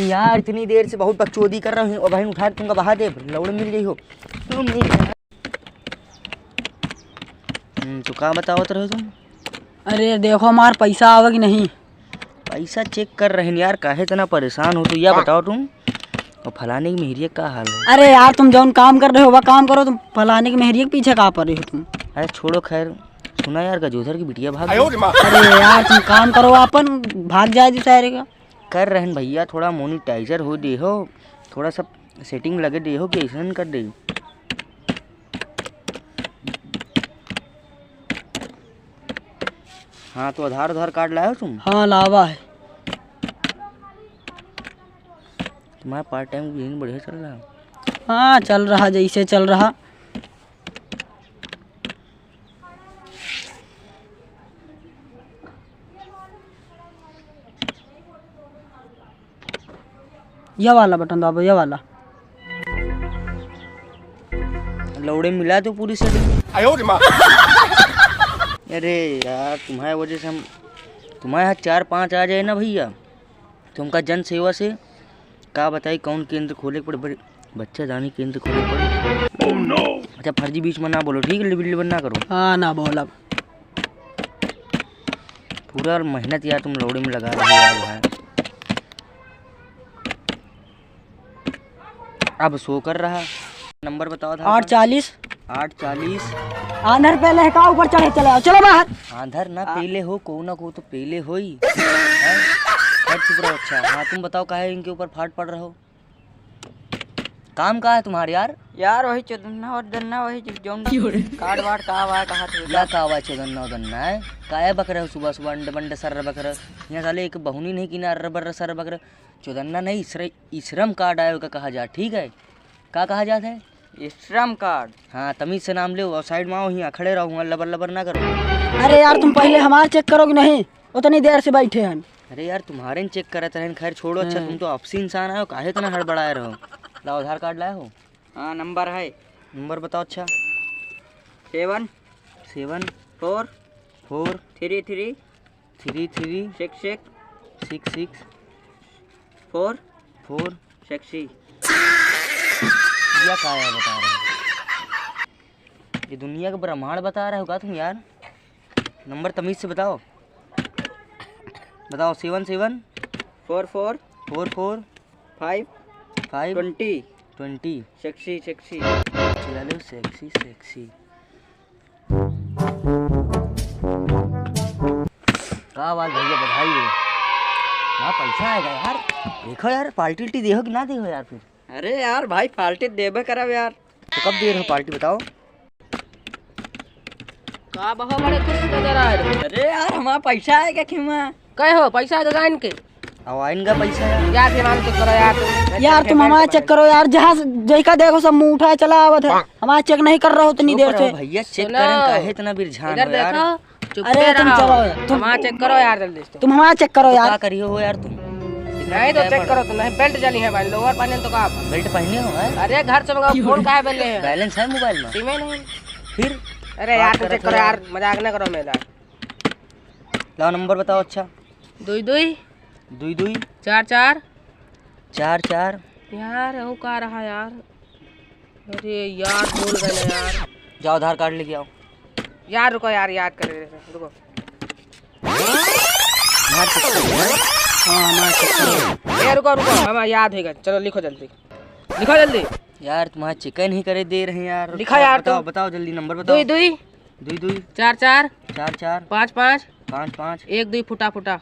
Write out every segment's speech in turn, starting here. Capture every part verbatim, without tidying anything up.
यार, इतनी देर से बहुत बकचोदी कर रहे हो, अब भाई उठा के तुमका बहा दे, लौड़ मिल गई हो। तुम नहीं। हम्म, तो का बतावत रहे तुम? अरे देखो, हमार पैसा आवा कि नहीं? पैसा check कर रहे हैं यार, काहे इतना परेशान हो? तो या बताओ तुम, और फलाने की मेहरिया का हाल है? अरे यार, तुम जौन काम कर रहे हो, वह काम करो, तुम फलाने की मेहरिया के पीछे का पड़ रहे हो तुम? अरे छोड़ो, खैर, सुना यार, गजोधर की बिटिया भाग गई। अरे यार, तुम काम करो, अपन भाग जाए दी सारे का। कर रहन भैया, थोड़ा monetizer हो दे हो, थोड़ा सा setting लगे दे हो कि ऐसन कर दे। हाँ, तो आधार, आधार कार्ड लाए हो तुम? हाँ, लावा है। तुम्हारा part time business बढ़िया चल रहा है? हाँ, चल रहा, जैसे चल रहा। यह वाला बटन दबाओ, यह वाला। लौड़े मिला दो पूरी setting। आयो रे माँ। अरे यार, तुम्हारे वजह से हम, तुम्हारे यहाँ चार पाँच आ जाए ना भैया, तो हमका जन सेवा से का बताई कौन केंद्र खोले के पड़े, बड़े बच्चादानी केंद्र खोले के पड़े। Oh no! अच्छा, फर्जी बीच में ना बोलो, ठीक है? लिबिल लिबिल ना करो। हाँ, ना बोलब। पूरा मेहनत यार तुम लौड़े में लगा रहे हो यार भाई। अब show कर रहा। नंबर बताओ था आठ चालीस। आठ चालीस। आंधर पहले है का, ऊपर चढ़े चले आओ, चलो बाहर। आंधर ना आ- पहले हो, को ना को तो पहले होई। हैं? हट, चुप रहो। अच्छा, हाँ, तुम बताओ काहे इनके ऊपर फाट पड़ रहे हो? काम का है तुम्हारे यार? यार, वही चोदन्ना वोदन्ना, वही जो-, जौन क्यों रे? कार्ड वार्ड का आवा है, कहा थे क्या का आवा है चोदन्ना वोदन्ना है? काहे बक रहे हो सुबह सुबह अंड बंड सर्र बक रहे हो? यहाँ साले एक बहुनी नहीं किना अर्र बर्र सर्र बक रहे हो। चोदन्ना नहीं, ई श्र-, ई श्रम कार्ड आयो का कहा जा, ठीक है? का कहा जात है? ई श्रम कार्ड। हाँ, तमीज से नाम लेओ और side में आओ, हियाँ खड़े रहो, हुआँ लबर लबर ना करो। अरे यार, तुम पहले हमार check करो कि नहीं? उतनी देर से बैठे हैं। अरे यार, तुम्हारे न check करत रहन। खैर छोड़ो, अच्छा, हाँ। तुम तो आपसी इंसान आयो, काहे इतना हड़बड़ाए रहो? लाओ, आधार कार्ड लाए हो? हाँ, नंबर है। नंबर बताओ। अच्छा। Seven। Seven। Four। Four। Three three। Three three। Six six। Six six। Four। Four। Sexy। या का है बता रहे हो? ये दुनिया का ब्रह्मांड बता रहे हो का तुम यार? नंबर तमीज से बताओ। बताओ, seven seven। Four four। Four four। Five। Five। Twenty। Twenty। Sexy, sexy। चलो, sexy, sexy। का बात भैया, बधाई हो। हाँ, पैसा आएगा यार। देखो यार, पार्टी उल्टी देहो कि ना देहो यार फिर? अरे यार भाई, पार्टी देबे करब यार। तो कब दे रहे हो पार्टी, बताओ? का बहो बड़े खुश नजर आ रहे? अरे यार, हमारा पैसा आएगा खेमा। कहे हो, पैसा आएगा इनके? अब आइन का पैसा यार। यार, दिमाग check करो यार तुम। यार, तुम हमारा check करो यार, जहाँ से, जैका देखो सब मुंह उठाए चला आवत है। हमारा check नहीं कर रहा हो इतनी देर से। भैया, check करें, काहे इतना बिरझान हो यार? चुप अरे, तुम चलो, तुम हमारा check करो यार, जल्दी से। तुम हमारा check करो तो यार। का करियो हो यार तुम? नहीं तो check करो तुम, नहीं belt जली है भाई, lower पहने तो का आप? Belt पहने हो, हैं? अरे, घर से मंगाओ, phone काहे बदले हैं? Balance है mobile में? SIM ही नहीं। फिर? अरे यार, तुम check करो यार, मजाक ना करो मेरा। लाओ, नंबर बताओ। अच्छा। दुई दुई। दुई दुई। चार चार। चार चार। यार, वो का रहा यार? अरे यार, भूल गए ना यार। जाओ, आधार कार्ड लेके आओ। यार, रुको यार, याद कर रहे हैं, रुको। यार, कुछ तो है। हाँ, हमारा check करो। ए, रुको, रुको, हमारा याद होइगा। चलो, लिखो जल्दी, लिखो जल्दी। यार, तुम्हारा check नहीं करे दे रहे हैं यार। लिखा यार बताओ, तुम। बताओ जल्दी, नंबर बताओ। दुई दुई। दुई दुई। चार चार। चार चार। पाँच पाँच। पाँच पाँच। एक दुई फुटा फुटा।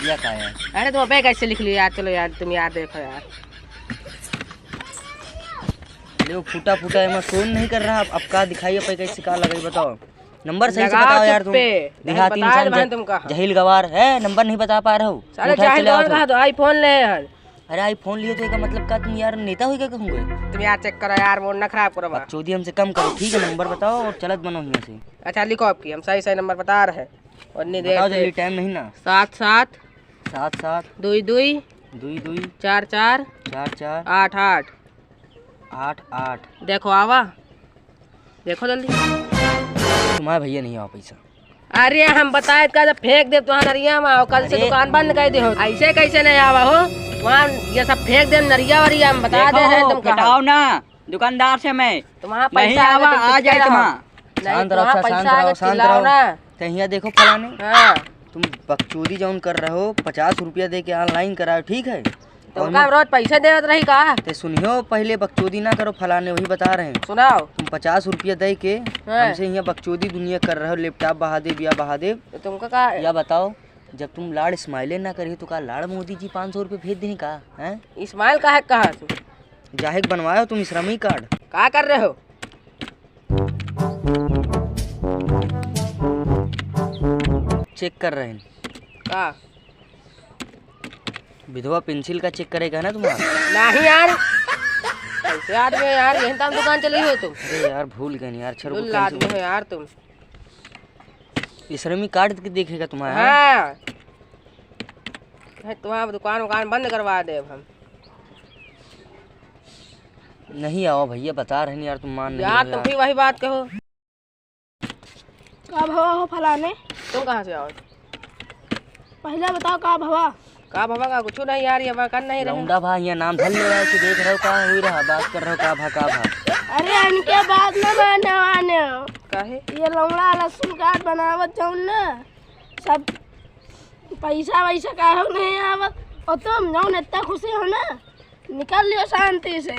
या का है? अरे तो अबे कैसे लिख लिया यार? चलो यार, तुम यार देखो यार। ले वो फुटा फुटा एमा show नहीं कर रहा, अब, अब का दिखाई, अब कैसे का लगाई बताओ? नंबर सही से लगाओ बताओ यार तुम। चुप्पे। देहाती बता इंसान रहे हैं ज-, तुमका। जहील गवार है, नंबर नहीं बता पा रहे हो। साले उठा जाहिल चले आओ गवार तुम। कहा तो iPhone ले यार। अरे iPhone लिए तो एका मतलब का तुम यार नेता होइगा कहूँगे? तुम यार check करो यार, mood ना खराब करो बा। बकचोदी हमसे कम करो, ठीक है? नंबर बताओ और चलत बनो हियाँ से। अच्छा लिखो आपकी, हम सही सही नंबर बता रहे हैं। और नहीं बताओ देखते। जल्दी, time नहीं ना। सात सात। सात सात। दुई दुई। दुई दुई। चार चार। चार चार। आठ आठ। आठ आठ। देखो आवा, देखो जल्दी। तुम्हारे भैया नहीं आवा पैसा। अरे हम बताए का जब फेंक दे तुम्हारा नरिया में, और कल से अरे। दुकान बंद कर दे हो। ऐसे कैसे नहीं आवा हो? हाँ, ये सब फेंक दे, नरिया वरिया, हम बता दे रहे हैं तुम कहाँ। फेंटाओ ना दुकानदार से मैं। तुम्हारा नहीं पैसा आवा, आ जाए तुम्हारा। नहीं, शांत रहो, तुम्हारा पैसा आगे शांत रहो, चिल्लाओ ना। तो हियाँ देखो फलाने। हाँ। तुम बकचोदी जौन कर रहे हो, पचास रुपया दे के online कराओ, ठीक है? तुमका हम रोज पैसे देवत रही का? ते सुनियो, पहिले बकचोदी ना करो, फलाने वही बता रहे हैं। सुनाओ। तुम पचास रुपया दे के हाँ। हमसे हियाँ बकचोदी दुनिया कर रहे हो, laptop बहा देब या बहा देब। तो तुमका का? या बताओ, जब तुम लाड़ smile ना करियो तो का लाड़ मोदी जी पाँच सौ रुपये भेज दें का? हैं? Smile का है कहाँ से? जाहे के बनवायो तुम श्रमिक card। का कर रहे हो? Check कर रहे हैं। का? विधवा पेंसिल का check करेगा ना तुम्हारा? नहीं यार, कैसे आदमी हो यार, यही तो हम दुकान चली हो तुम। अरे यार, भूल गए यार, छर को लुल्ला cancel आदमी हो यार तुम। ये श्रमिक card के देखेगा तुम्हारा? हाँ। है तुम्हारा दुकान उकान बंद करवा देब हम। नहीं आओ भैया, बता रहे हैं यार, तुम मान नहीं यार, रहे तुम यार। भी वही बात कहो। का भवा हो फलाने? तुम कहाँ से आओ? पहले बताओ का भवा? का भवा का कुछ नहीं यार, ये बा कर नहीं रहे। लौंडा भा, यहाँ नाम धर ले रहा है कि देख रहे हो का हुई रहा, बात कर रहे हो का भा, का भा। अरे इनके बात ना माने वाने हो। काहे? ये लौंडा लहसुन काट बनावत जाऊन ना, सब पैसा वैसा काहे नहीं आवत? और तुम जौन इतना खुशी हो ना, निकल लियो शांति से।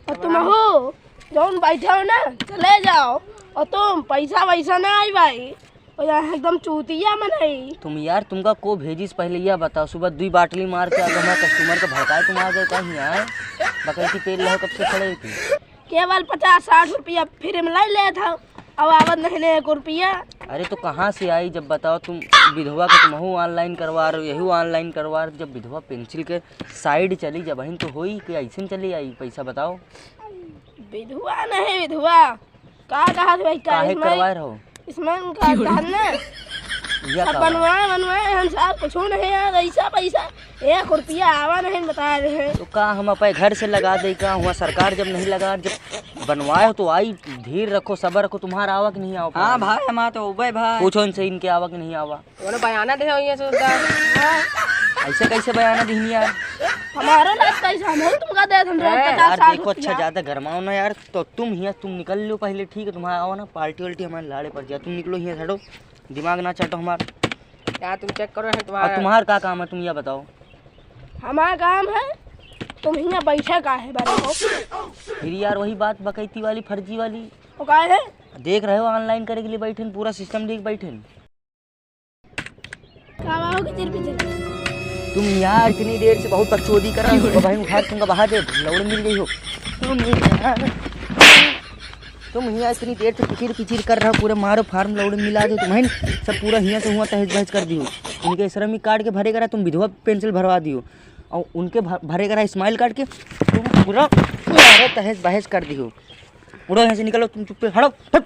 और तुम हो जौन बैठे हो ना, चले जाओ। और तुम पैसा वैसा ना आई भाई, और यहाँ एकदम चूतिया मन है। तुम यार, तुमका को भेजिस पहले यह बताओ, सुबह दुई बाटली मार के अगर हमारे customer के भड़काए तुम आ गए कहीं आए, बकैती पेल रहो कब से खड़े हो तुम? केवल पचास साठ रुपया free में ले लेत हौ, अब आवत नहीं ने एक रुपया। अरे तो कहाँ से आई जब बताओ तुम, विधवा के तुमहू online करवा रहे हो, यही online करवा रहे हो, जब विधवा पेंसिल के side चली जब बहिन तो होई कि ऐसे चली आई पैसा बताओ? विधवा नहीं विधवा, का कहत भाई का काहे इसमें? करवाए रहो? इसमें का कहत ना? या सब का बनवाए, बनवाए, हम साहब कुछ नहीं यार, ऐसा पैसा एक रुपया आवा नहीं बता रहे हैं। तो का हम अपने घर से लगा दे का? हुआ सरकार जब नहीं लगा, जब बनवाए हो तो आई, धीर रखो, सबर रखो, तुम्हारा आवा कि नहीं आवा? हाँ भाई, हमारा तो उबे भाई। पूछो इनसे, इनके आवा कि नहीं आवा? बोलो, बयाना दे हो ये सोचता। ऐसे कैसे बयाना दीनी यार? हमारा लाभ कैसे? हम तुमका दे, हम रोज हैं? पचास यार साठ देखो, अच्छा रुपया। ज्यादा गरमाओ ना यार, तो तुम हियाँ तुम निकल लो पहले, ठीक है? तुम्हारा आओ ना, पार्टी वार्टी हमारे लाड़े पर जा, तुम निकलो हियाँ से, हटो, दिमाग ना चाटो हमार। यार तुम check करो है और तुम्हारा। तुम्हार का काम है, तुम यह बताओ। हमार काम है, तुम हियाँ बैठे का है बारे हो? फिर यार वही बात बकैती वाली, फर्जी वाली। वो का है? देख रहे हो online करे के लिए बैठे हैं, पूरा system देख बैठे हैं। का बाबू के चिर पिचिर? तुम यार इतनी देर से बहुत बकचोदी कर रहे हो भाई, उठा के तुमका बहा दे, लौड़ मिल गई हो। तुम यार, तुम हियाँ इतनी देर से पिचिर पिचिर कर रहे हो, पूरे मारो फार्म लौड़ मिला दो तुम्हें, सब पूरा हियाँ से हुआ तहस बहस कर दियो। उनके श्रमिक card के भरे करा तुम विधवा पेंसिल भरवा दियो, और उनके भ-, भरे करा smile card के तुम पूरा मारो तहस बहस कर दियो। उड़ो यहाँ से, निकलो तुम, चुप्पे हटो, हट।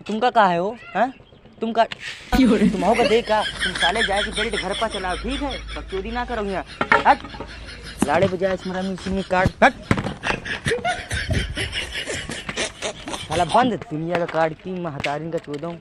तुमका का है हो, हैं? तुमका, तुम हो का देख का? तुम साले जाए के belt घर पर चलाओ, ठीक है? बकचोदी ना करो यहाँ। हट। लाड़े बजाए इसमें रमी सिमी काट। हट। साला बंद दुनिया का काट की महतारिन का चोदों।